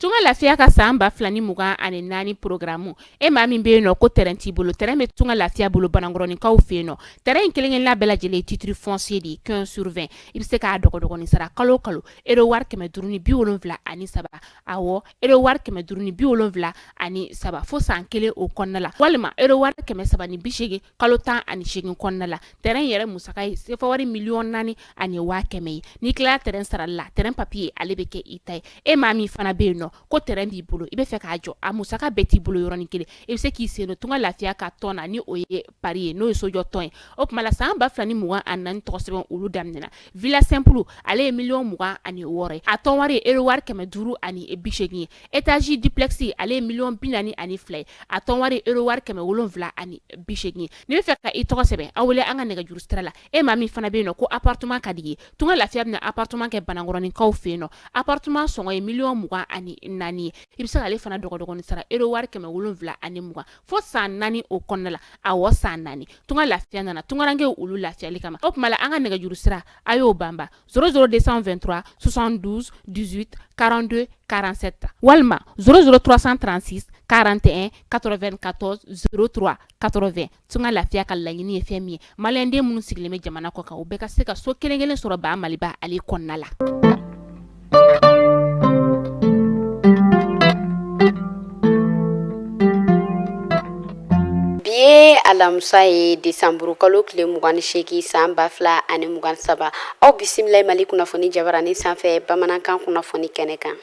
Tunga lafiya ka san 2024 programme, e maa min bɛ yen nɔ ko terrain t'i bolo, terrain bɛ Tunga lafiya bolo Banankɔrɔninkaw fɛ yen nɔ. Terrain in kelen-kelenna bɛɛ lajɛlen ye titre foncier de ye, 15 sur 20. I bɛ se k'a dɔgɔdɔgɔnin sara kalo o kalo euro wari 573, awɔ, euro wari 573 fo san kelen o kɔnɔna la, walima euro wari 380 kalo 18 kɔnɔna la. Terrain yɛrɛ musaka ye sefa wari 4,1 million ye. N'i tilala terrain sarali la, terrain papier ale bɛ kɛ i ta ye. E maa min fana bɛ yen nɔ ko terrain b'i bolo, i bɛ fɛ k'a jɔ, a musaka bɛɛ t'i bolo yɔrɔnin kelen, i bɛ se k'i sen don Tunga lafiya ka tɔn na, ni o ye pari ye, n'o ye sojɔ tɔn ye. O tuma la, san 2024 tɔgɔ sɛbɛn olu daminɛna. Villa simple, ale ye 26 million ye, a tɔn wari ye euro wari 580 ye. Étage duplex, ale ye 42 million ye, a tɔn wari ye euro wari 780 ye. N'i bɛ fɛ ka i tɔgɔ sɛbɛn, aw wele an ka nɛgɛjuru sira la. E maa min fana bɛ yen nɔ ko appartement ka di ye, Tunga lafiya bɛna appartement kɛ Banankɔrɔninkaw fɛ yen nɔ. Appartement sɔngɔ ye 24 million ye. I bɛ se k'ale fana dɔgɔdɔgɔnin sara euro wari 720 fo san 4 o kɔnɔna la, awɔ, san 4. Tunga lafiya nana tungarankew olu lafiyali kama. O tuma la, an ka nɛgɛjuru sira, a y'o banba: 00 223 72 18 42 47, walima 00 336 41 94 03 80. Tunga lafiya ka laɲini ye fɛn min ye, maliyɛnden minnu sigilen bɛ jamana kɔ kan, u bɛɛ ka se ka so kelen kelen sɔrɔ ba Maliba ale kɔnɔna la. Bi ye alamisa ye, desanburukalo tile 28 san 2023. Aw bisimila Mali kunnafoni jabarani sanfɛ, bamanankan kunnafoni kɛnɛ kan.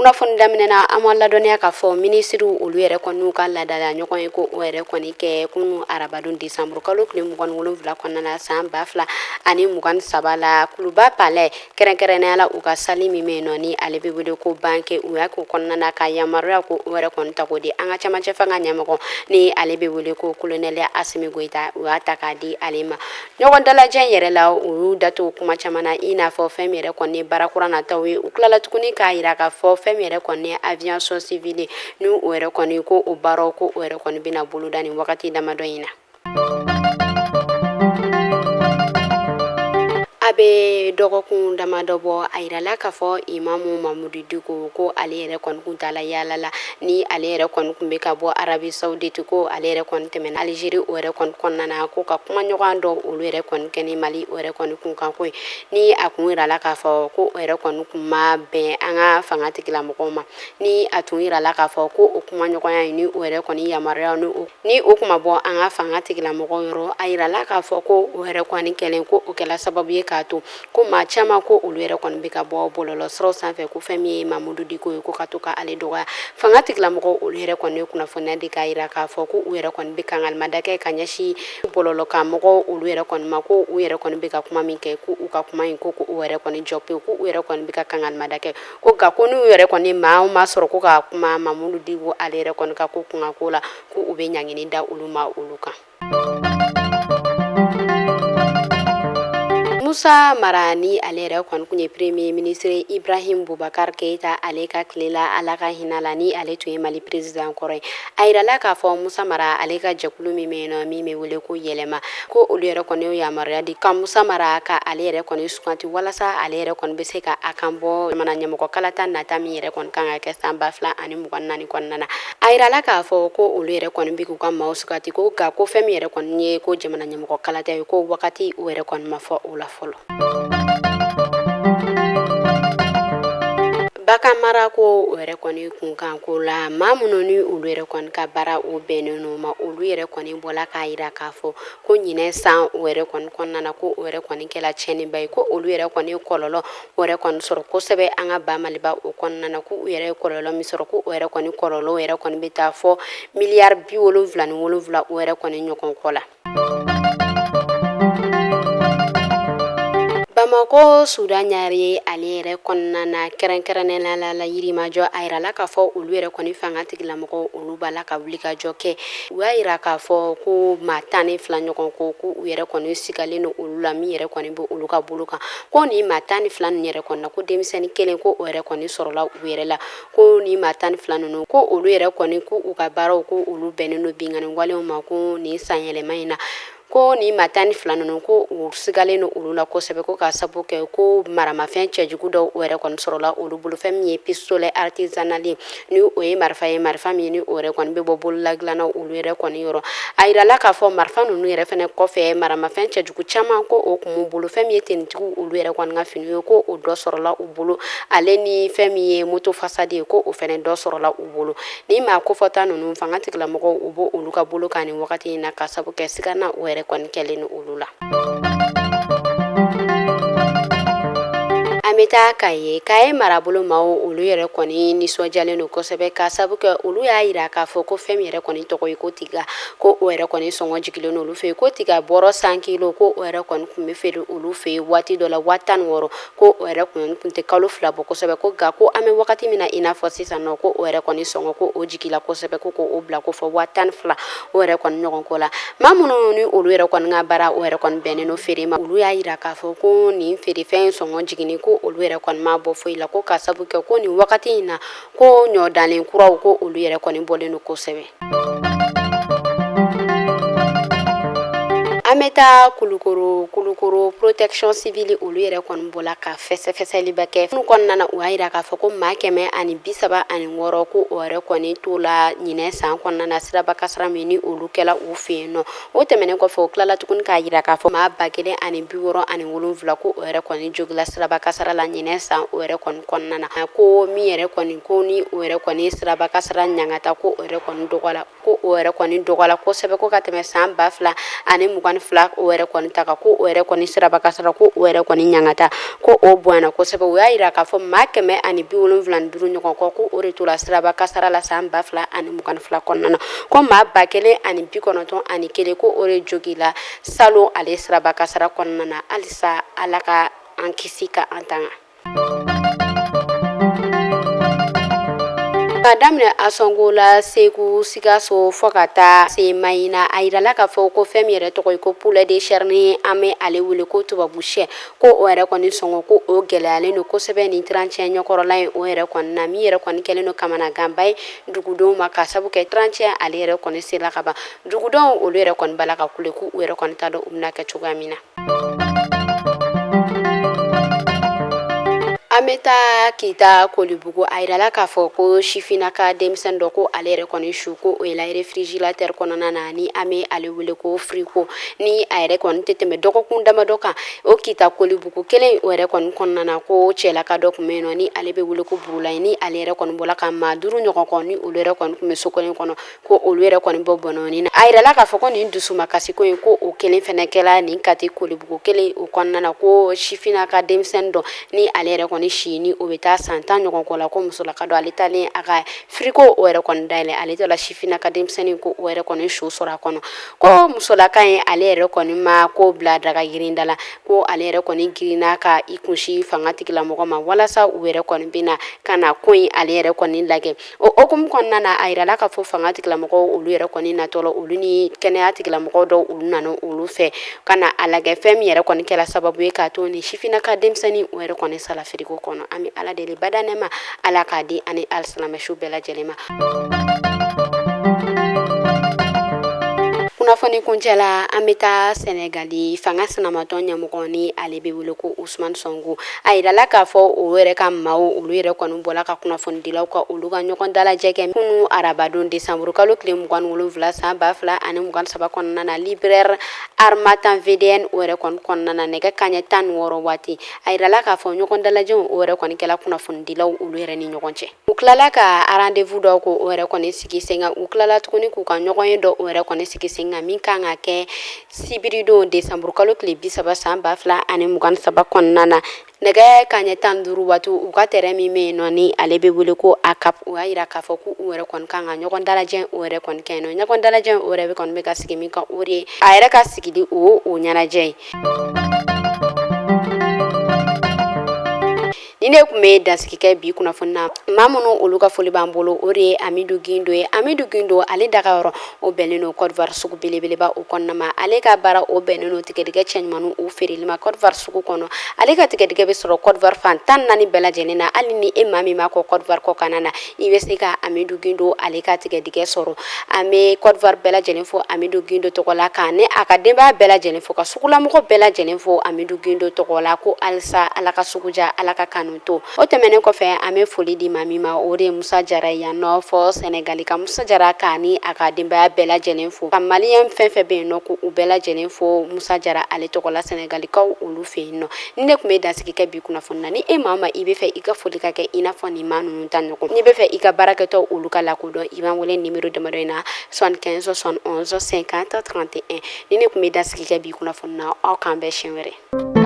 Kunnafoni daminɛ na, an b'a ladɔnniya k'a fɔ minisiriw olu yɛrɛ kɔni ka laadala ɲɔgɔn ye ko o yɛrɛ kɔni kɛ kunun arabadon desanburukalo tile 27 kɔnɔna na san 2023 la, Kuluba Palais, kɛrɛnkɛrɛnnenya la u ka salle min bɛ yen nɔ ni ale bɛ wele ko banquet. U y'a k'o kɔnɔna na ka yamaruya ko o yɛrɛ kɔni ta k'o di an ka cɛmancɛ fanga ɲɛmɔgɔ ni ale bɛ wele ko colonel Asimi Goyita. U y'a ta k'a di ale ma. Ɲɔgɔn dalajɛ in yɛrɛ la, u y'u da to kuma caman na, i n'a fɔ fɛn min yɛrɛ kɔni baara kura nataw ye. U tilala tuguni k'a jira k'a fɔ fɛn min yɛrɛ kɔni aviation civile ni o yɛrɛ kɔni ko o baaraw ko o yɛrɛ kɔni bɛna boloda nin wagati damadɔ in na. A bɛ dɔgɔkun damadɔ bɔ, a yirala k'a fɔ imamu Mamudu Diko ko ale yɛrɛ kɔni kun taala yaala la, ni ale yɛrɛ kɔni kun bɛ ka bɔ Arabie Saoudite, ko ale yɛrɛ kɔni tɛmɛna Algérie o yɛrɛ kɔni kɔnɔna na, ko ka kumaɲɔgɔn dɔw olu yɛrɛ kɔni kɛ ni Mali o yɛrɛ kɔni kunkan ko ye, ni a kun yirala k'a fɔ ko o yɛrɛ kɔni kun ma bɛn an ka fanga tigilamɔgɔw ma. Ni a tun yirala k'a fɔ ko o kumaɲɔgɔnya in ni o yɛrɛ kɔni yamaruya ni o kun ma bɔ an ka fanga tigilamɔgɔw yɔrɔ, a yirala k'a fɔ ko o yɛrɛ kɔni kɛlen ko o kɛla sababu ye k'a to ko maa caman ko olu yɛrɛ kɔni bɛ ka bɔ bɔlɔlɔ siraw sanfɛ ko fɛn min ye Mamudu Diko ye, ko ka to ka ale dɔgɔya. Fanga tigilamɔgɔw olu yɛrɛ kɔni ye kunnafoniya di k'a yira k'a fɔ ko u yɛrɛ kɔni bɛ kangalimada kɛ ka ɲɛsin bɔlɔlɔ kan mɔgɔw olu yɛrɛ kɔni ma, ko u yɛrɛ kɔni bɛ ka kuma min kɛ, ko u ka kuma in ko o yɛrɛ kɔni jɔ pewu, ko u yɛrɛ kɔni bɛ ka kangalimada kɛ, ko nka ko n'u yɛrɛ kɔni maa o maa sɔrɔ ko ka kuma Mamudu Diko ale yɛrɛ kɔni ka ko kunkanko la, ko u bɛ ɲangini da olu ma olu kan. Musa Mara ni ale yɛrɛ kɔni kun ye premier ministre Ibrahim Boubacar Keita ale ka tile la, Ala ka hinɛ la, ni ale tun ye Mali président kɔrɔ ye. A yirala k'a fɔ Musa Mara ale ka jɛkulu min bɛ yen nɔ min bɛ wele ko Yɛlɛma, ko olu yɛrɛ kɔni ye yamaruya di ka Musa Mara ka ale yɛrɛ kɔni suganti walasa ale yɛrɛ kɔni bɛ se ka a kan bɔ jamana ɲɛmɔgɔ kalata nata min yɛrɛ kɔni kan ka kɛ san 2024 kɔnɔna na. A yirala k'a fɔ ko olu yɛrɛ kɔni bɛ k'u ka maaw suganti, ko nka ko fɛn min yɛrɛ kɔni ye ko jamana ɲɛmɔgɔ kalata ye, ko wagati o yɛrɛ kɔni ma fɔ o la fɔlɔ. Bagan mara ko o yɛrɛ kɔni kunkan ko la, maa minnu ni olu yɛrɛ kɔni ka baara o bɛnnen o ma, olu yɛrɛ kɔni bɔla k'a yira k'a fɔ ko ɲinɛ san o yɛrɛ kɔni kɔnɔna na, ko o yɛrɛ kɔni kɛla tiɲɛniba ye, ko olu yɛrɛ kɔni kɔlɔlɔ o yɛrɛ kɔni sɔrɔ kosɛbɛ an ka ba Maliba o kɔnɔna na, ko u yɛrɛ ye kɔlɔlɔ min sɔrɔ, ko o yɛrɛ kɔni kɔlɔlɔ yɛrɛ kɔni bɛ taa fɔ miliyari 77 o yɛrɛ kɔni ɲɔgɔn kɔ la. Bamakɔ Suda Ɲare ale yɛrɛ kɔnɔna na, kɛrɛnkɛrɛnnenya la Yirimajɔ, a yirala k'a fɔ olu yɛrɛ kɔni fanga tigilamɔgɔw olu b'a la ka wulikajɔ kɛ. U y'a yira k'a fɔ ko maa 12 ɲɔgɔn ko ko u yɛrɛ kɔni sigalen don olu la, min yɛrɛ kɔni bɛ olu ka bolo kan, ko ni maa 12 ninnu yɛrɛ kɔni na, ko denmisɛnnin kelen ko o yɛrɛ kɔni sɔrɔla u yɛrɛ la, ko ni maa 12 ninnu ko olu yɛrɛ kɔni ko u ka baaraw ko olu bɛnnen don binkanni walew ma, ko nin san yɛlɛma in na. Ko ni maa 12 ninnu, ko u sigalen don olu la kosɛbɛ, ko ka sabu kɛ ko maramafɛn cɛjugu dɔw o yɛrɛ kɔni sɔrɔla olu bolo. Fɛn min ye pistolet artisanal ye, ni o ye marifa ye, marifa min ni o yɛrɛ kɔni bɛ bɔ bololadilannaw olu yɛrɛ kɔni yɔrɔ. A yirala k'a fɔ marifa ninnu yɛrɛ fɛnɛ kɔfɛ, maramafɛn cɛjugu caman ko o kun b'u bolo. Fɛn min ye tenitigiw olu yɛrɛ kɔni ka fini ye, ko o dɔ sɔrɔla u bolo, ale ni fɛn min ye moto fasadi ye, ko o fɛnɛ dɔ sɔrɔla u bolo. Ni maa kofɔta ninnu, fanga tigilamɔgɔw u b'o olu ka bolo kan nin wagati in na, ka sabu kɛ sigana o yɛrɛ kɔni kɛlen don olu la. An bɛ taa Kaye. Kaye marabolo maaw olu yɛrɛ kɔni nisɔndiyalen don kosɛbɛ, ka sabu kɛ olu y'a yira k'a fɔ ko fɛn min yɛrɛ kɔni tɔgɔ ye ko tiga, ko o yɛrɛ kɔni sɔngɔ jigilen don olu fɛ yen. Ko tiga bɔrɔ 100 kilo, ko o yɛrɛ kɔni tun bɛ feere olu fɛ yen waati dɔ la 16 000, ko o yɛrɛ tun tɛ kalo 2 bɔ kosɛbɛ. Ko nka ko an bɛ wagati min na i n'a fɔ sisan nɔ, ko o yɛrɛ kɔni sɔngɔ ko o jigila kosɛbɛ, ko o bila ko fɔ 12 000 o yɛrɛ kɔni ɲɔgɔn ko la. Maa minnu ni olu yɛrɛ kɔni ka baara o yɛrɛ kɔni bɛnnen don feere ma, olu y'a yira k'a fɔ ko nin feerefɛn sɔngɔ jiginni, ko olu yɛrɛ kɔni ma bɔ foyi la, ko ka sabu kɛ ko nin wagati in na, ko ɲɔ dalen kuraw, ko olu yɛrɛ kɔni bɔlen don kosɛbɛ. An bɛ taa Kulukoro. Kulukoro protection civile olu yɛrɛ kɔni bɔla ka fɛsɛfɛsɛliba kɛ minnu kɔnɔna na, u y'a yira k'a fɔ ko maa 136, ko o yɛrɛ kɔni t'o la ɲinɛ san kɔnɔna na, siraba kasara min ni olu kɛla u fɛ yen nɔ. O tɛmɛnen kɔfɛ, u tilala tuguni k'a yira k'a fɔ maa 1067, ko o yɛrɛ kɔni jogila siraba kasara la ɲinɛ san o yɛrɛ kɔni kɔnɔna na. Ko min yɛrɛ kɔni, ko ni o yɛrɛ kɔni siraba kasara ɲangata, ko o yɛrɛ kɔni dɔgɔla, ko o yɛrɛ kɔni dɔgɔla kosɛbɛ, ko ka tɛmɛ san 2022 o yɛrɛ kɔni ta kan, ko o yɛrɛ kɔni siraba kasara, ko o yɛrɛ kɔni ɲangata, ko o bonyana kosɛbɛ. U y'a yira k'a fɔ maa 175 ɲɔgɔn kɔ, ko o de tora siraba kasara la san 2022 kɔnɔna na, ko maa 1091, ko o de jogila salon ale siraba kasara kɔnɔna na. Halisa Ala ka an kisi ka an tanga. Ka daminɛ Asɔngola, Segu, Sikaso fo ka taa se Mayina, a yirala k'a fɔ ko fɛn min yɛrɛ tɔgɔ ye ko poulet de chair, ni an bɛ ale wele ko tubabu sɛ, ko o yɛrɛ kɔni sɔngɔ, ko o gɛlɛyalen don kosɛbɛ nin trancɛ ɲɛkɔrɔla in o yɛrɛ kɔni na, min yɛrɛ kɔni kɛlen don kamanaganba ye dugudenw ma, ka sabu kɛ trancɛ ale yɛrɛ kɔni sera ka ban. Dugudenw olu yɛrɛ kɔni b'a la ka kule k'u yɛrɛ kɔni t'a dɔn u bɛna kɛ cogoya min na. An bɛ taa Kita Kolibugu. A yirala k'a fɔ ko sifinnaka denmisɛn dɔ, ko ale yɛrɛ kɔni su ko o yela réfrigérateur kɔnɔna na, ni an bɛ ale wele ko frigo, ni a yɛrɛ kɔni tɛ tɛmɛ dɔgɔkun damadɔ kan. O Kita Kolibugu kelen o yɛrɛ kɔni kɔnɔna na, ko cɛlaka dɔ tun bɛ yen nɔ, ni ale bɛ wele ko Burulayi, ni ale yɛrɛ kɔni bɔla ka maa 5 ɲɔgɔn kɔ, ni olu yɛrɛ kɔni tun bɛ so kelen kɔnɔ, ko olu yɛrɛ kɔni bɔ bɔnɔni na. A yirala k'a fɔ ko nin dusumakasiko in, ko o kelen fɛnɛ kɛla nin Kati Kolibugu kelen o kɔnɔna na, ko sifinnaka denmisɛnnin dɔ, ni ale yɛrɛ kɔni si ni o bɛ taa san 10 ɲɔgɔn kɔ la, ko musolaka dɔ, ale taalen a ka frigo o yɛrɛ kɔni dayɛlɛ, ale taara sifinnaka denmisɛnnin, ko o yɛrɛ kɔni su sɔrɔ a kɔnɔ. Ko musolaka in, ale yɛrɛ kɔni ma ko bila daga girinda la, ko ale yɛrɛ kɔni girinna ka i kunsi fanga tigilamɔgɔ ma, walasa u yɛrɛ kɔni bɛna ka na ko in ale yɛrɛ kɔni lajɛ. O hukumu kɔnɔna na, a yirala k'a fɔ fanga tigilamɔgɔw olu yɛrɛ kɔni natɔ la, olu ni kɛnɛya tigilamɔgɔw dɔw olu nana olu fɛ ka na a lajɛ fɛn min yɛrɛ kɔni kɛra sababu ye k'a to ni sifinnaka denmisɛnnin o yɛrɛ kɔni sala firigo kɔnɔ. An bɛ Ala deli bada nɛma, Ala k'a di ani alisilamɛsu bɛɛ lajɛlen ma. Kunnafoni kuncɛ la, an bɛ taa Sɛnɛgali. Fanga sinamatɔn ɲɛmɔgɔ, ni ale bɛ wele ko Usumani Sɔnko, a yirala k'a fɔ o yɛrɛ ka maaw olu yɛrɛ kɔni bɔla ka kunnafonidilaw ka olu ka ɲɔgɔn dalajɛ kɛ kunu arabadon desanburu kalo tile 27 san 2023 kɔnɔna na, librairie Harmattan VDN o yɛrɛ kɔni kɔnɔna na, nɛgɛ kanɲɛ 16 waati. A yirala k'a fɔ ɲɔgɔn dalajɛ o yɛrɛ kɔni kɛla kunnafonidilaw olu yɛrɛ ni ɲɔgɔn cɛ. U tilala ka rendez-vous dɔ ko o yɛrɛ kɔni sigi sen kan. U tilala tuguni k'u ka ɲɔgɔn ye dɔ o yɛrɛ kɔni sigi sen kan, min kan ka kɛ sibiridon desanburu kalo tile 30 san 2023 kɔnɔna na, nɛgɛ kanɲɛ 15 waati, u ka terrain min bɛ yen nɔ, ni ale bɛ wele ko ACAP. U y'a yira k'a fɔ k'u yɛrɛ kɔni kan ka ɲɔgɔn dalajɛ o yɛrɛ kɔni kɛ yen nɔ. Ɲɔgɔn dalajɛ o yɛrɛ kɔni bɛ ka sigi min kan, o de ye a yɛrɛ ka sigili o ɲɛnajɛ ye. Nin Ni ne tun bɛ dansigi kɛ bi kunnafoni na, maa minnu olu ka foli b'an bolo, o de ye Amidu Gindo ye. Amidu Gindo, ale dagayɔrɔ o bɛnnen don Côte d'Ivoire sugu belebeleba o kɔnɔna ma. Ale ka baara o bɛnnen don tigɛdɛgɛ cɛɲumanw o feereli ma Côte d'Ivoire sugu kɔnɔ. Ale ka tigɛdɛgɛ bɛ sɔrɔ Côte d'Ivoire fan 14 bɛɛ lajɛlen na. Hali ni e maa min b'a kɔ Côte d'Ivoire kɔkanna na, i bɛ se ka Amidu Gindo ale ka tigɛdɛgɛ sɔrɔ. An bɛ Côte d'Ivoire bɛɛ lajɛlen fo Amidu Gindo tɔgɔ la, ka ne a ka denbaya bɛɛ lajɛlen fo, ka sugulamɔgɔ bɛɛ lajɛlen fo Amidu Gindo tɔgɔ la, ko halisa Ala ka sugu diya, Ala ka kanu to. O tɛmɛnen kɔfɛ, an bɛ foli di maa min ma, o de ye Musa Jara yan nɔ fɔ Sɛnɛgali, ka Musa Jara k'a ni a ka denbaya bɛɛ lajɛlen fo, ka maliyɛn fɛn fɛn bɛ yen nɔ, ko u bɛɛ lajɛlen fo Musa Jara ale tɔgɔ la Sɛnɛgalikaw olu fɛ yen nɔ. Ni ne tun bɛ dansigi kɛ bi kunnafoni na, ni e maa ma i bɛ fɛ i ka foli ka kɛ i n'a fɔ nin maa ninnu ta ɲɔgɔn, n'i bɛ fɛ i ka baarakɛtɔ olu ka lakodɔn, i b'an wele nimero damadɔ in na: 75 71 50 31. Ni ne tun bɛ dansigi kɛ bi kunnafoni na, aw k'an bɛn siɲɛ wɛrɛ.